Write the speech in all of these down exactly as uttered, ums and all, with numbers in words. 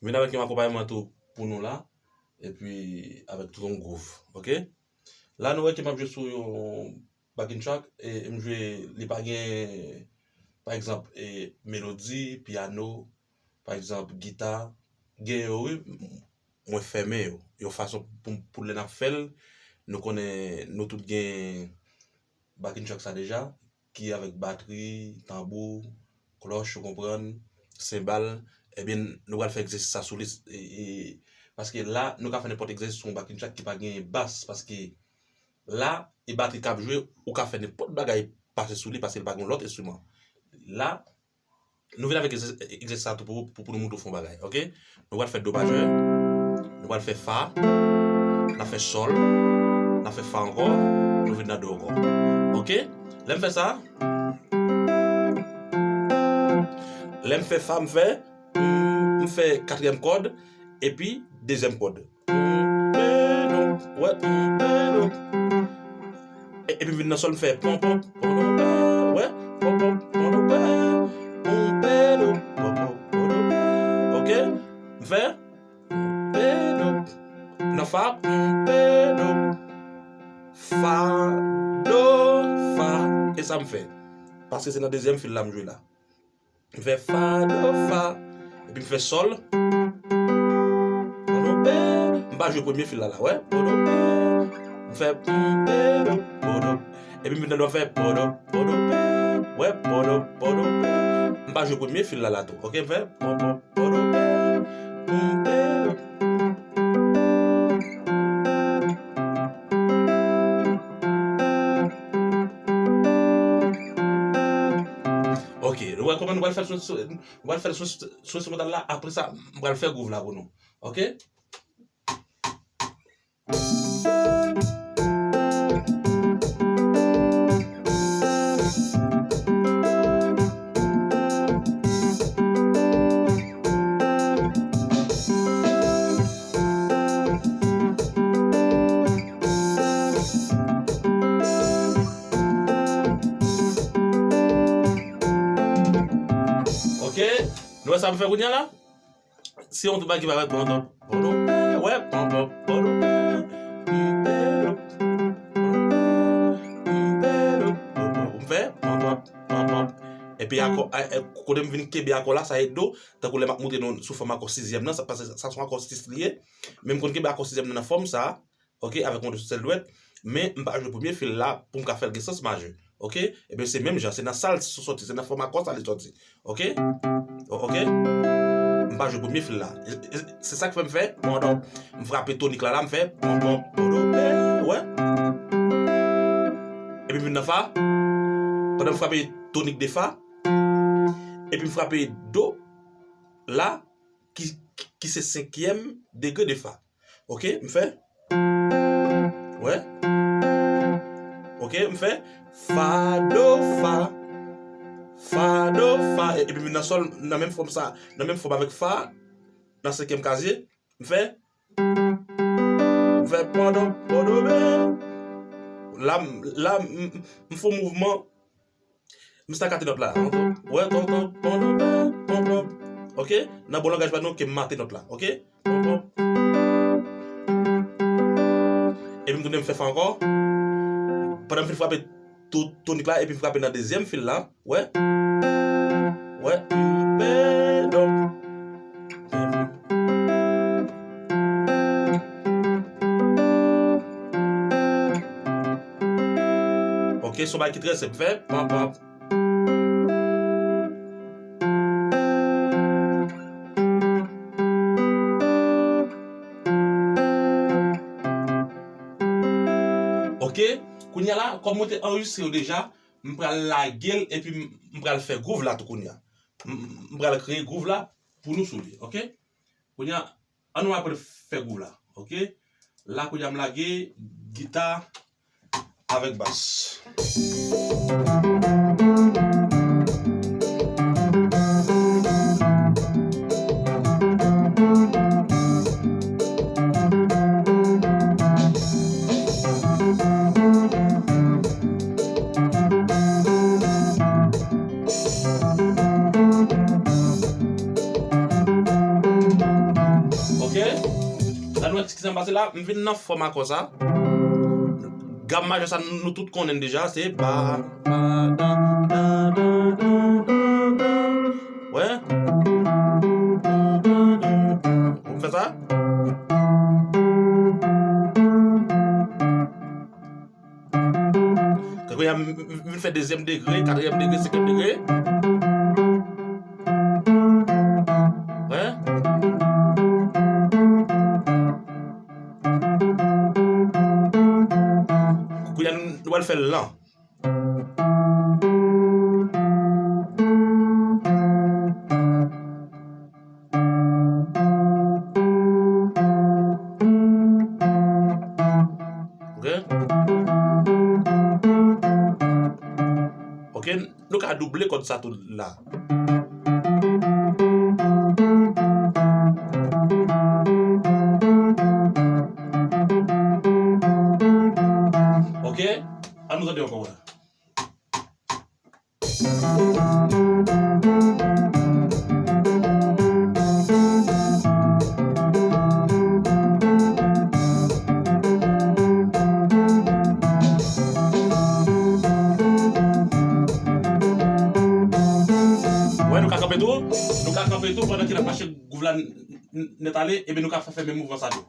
M vin avèk yon akonpayman tou pou nou la, epi avèk tout yon gwouv, oke? La, nou wè ke m ap jwe sou yon backing track, e m jwe, li pa gen, pa egzanp, e, melodi, pyano, pa egzanp, gita, gen yo, wi, mwen fèmen yo, yon fason pou, pou lè n ap fè l, nou konnen nou tout gen backing track sa deja, ki avèk batri, tanbou, klòch, ou konprann, senbal, ebyen, nou pral fè egzèsis sa sou li, e, e, paske la, nou ka fè nenpòt egzèsis sou yon backing track ki pa gen bas, paske la, e batri k ap jwe, ou ka fè nenpòt bagay pase sou li, paske li pa gen lòt enstriman. La, nou vin avèk egzè-, egzèsis sa tou pou, pou, pou nou montre w fè yon bagay, oke? Nou pral fè do majè, nou pral fè fa, n ap fè sòl, n ap fè fa ankò, nou vin nan do ankò. Oke? Lè m fè sa, lè m fè fa, m fè, m, m fè katriyèm kòd, epi dezyèm kòd. Wè, e, epi m vin nan sòl, m fè pon, pon, pon, pon, wè, pon, pon, pon, pon, pon, pon, pon, pon, pon, oke? M fè, pon, pon, nan fa, pon, pon, fa, do, fa. E sa m fè. Paske se nan dezyèm fil la m jwe la. M fè fa, do, fa. Epi m fè sòl. M pa jwe premye fil la, la, wè. M fè, epi m vin nan do, m fè, wè. M pa jwe premye fil la, la tou. Oke, m fè, oke, nou wè kòman nou pral fè l sou, sou, nou pral fè l sou, sou enstrimantal la. Apre sa, m pral fè gwouv la pou nou. Oke? Oke, nou wè sa m fè kounye a la? Se yon ti bagay ki pa wè, pon, pon, pon, wè, pon, pon, pon, m fè, pon, pon, pon, pon. Epi akò, e, e, kote m vin kenbe akò la, sa e do, tankou lè m ap montre nou sou fòm akò sizyèm nan, sa, paske sa se yon akò sis li ye. Men m konn kenbe akò sizyèm nan nan fòm sa, oke, avèk yon do sèl dwèt, men m pa jwe premye fil la pou m ka fè l gen sans majè, oke? Ebyen, se menm jan, se nan sa l soti, se nan fòm akò sa li soti, oke? O-, oke? M pa jwe premye fil la. E, e, se sa k fè m fè, pon, pon, m frape tonik la, la, m fè, pon, pon, pon, do, wè? Epi m vin nan fa, pandan m frape tonik de fa, epi m frape do la, ki, ki, ki se senkyèm degre de fa. Oke, m fè. Wè. Oke, m fè. Fa, do, fa. Fa, do, fa. E, epi m vin nan sòl, nan menm fòm sa, nan menm fòm avèk fa, nan senkyèm kazye. M fè. M fè pon, do, pon, do, men. La, m, la, m, m, m fè yon mouvman. M stakate nòt la. Wè, pon, pon, pon, pon, pon, pon. Oke? Nan bon langaj pa nou, ke m mate nòt la. Oke? Pon, pon. Epi m tounen m fè fa ankò. Pandan m fin frape tou, tonik la, epi m frape nan dezyèm fil la. Wè? Wè? M, pe, do. Ok, se yon bagay ki trè senp. Fè, pam, pam. Ok, kounye a la, kòm mwen te anrejistre yo deja, m pral lage l epi m, m pral fè gwouv la tou kounye a. M, m pral kreye gwouv la pou nou sou li, ok? Kounye a, ann nou aprann fè gwouv la, ok? La, kounye a, m lage gita avèk bas. Eskize m pase la, m vin nan fòm akò sa. Gam majè sa nou tout konnen deja, se pa, pa, da, da, da, da, da, da. Wè. Ou fè sa. Kounye a, m, m, m vin fè dezyèm degre, katriyèm degre, senkyèm degre. Wè. Kounye a, nou pral fè l lan. Ok? Ok, nou ka double kòd sa tou la. Ok? An nou tande ankò la. Wè, nou ka kanpe tou. Nou ka kanpe tou pandan ke n ap mache gwouv la n, n, nèt ale, ebyen nou ka fè, fè menm mouvman sa tou.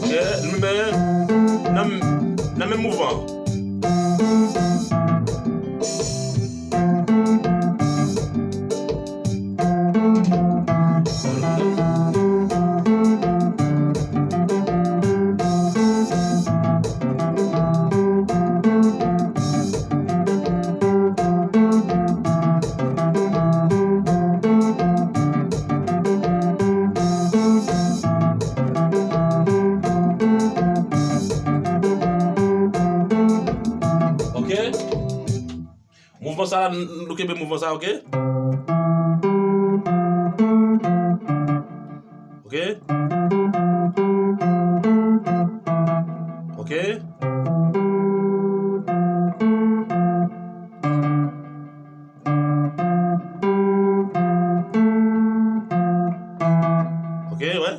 Ok, nou menm nan, nan menm mouvman. Ok. Mouvman sa la, n, nou kenbe mouvman sa, ok? Ok? Ok? Ok, wè.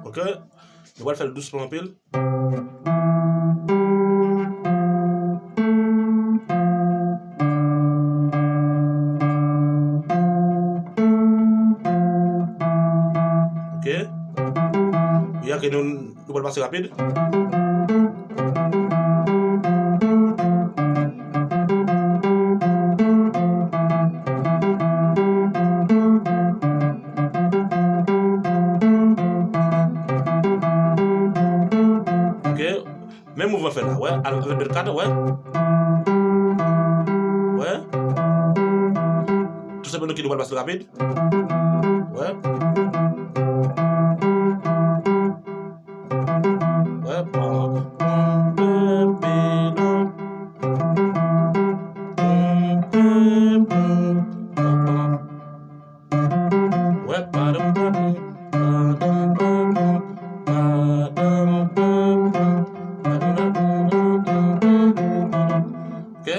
Ok. Nou pral fè l dousman anpil. Ok. Kounye a ke nou, nou pral pase rapid. Ok. Menm mouvman fè la, wè, al, avèk bèl kat, wè. Wè. Tou senpleman ke nou pral pase rapid. Wè. Wè, pam, pam, pam, pam, pam, pam, pam, pam. Wè, padam, padam, padam, padam, padam, padam, padam, padam, padam, padam. Ok.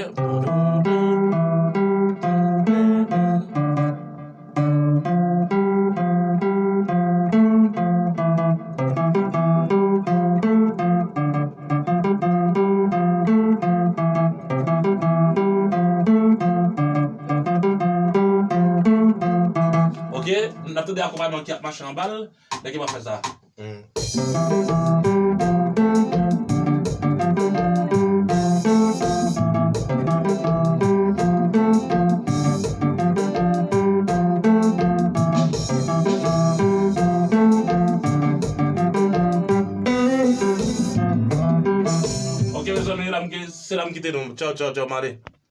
Ok, n ap tande akonpayman ki ap mache anba l, lè ke m ap fè sa. Hmm. Ok, mezanmi, la m ki-, se la m kite nou. Tchaw, tchaw, tchaw, m ale.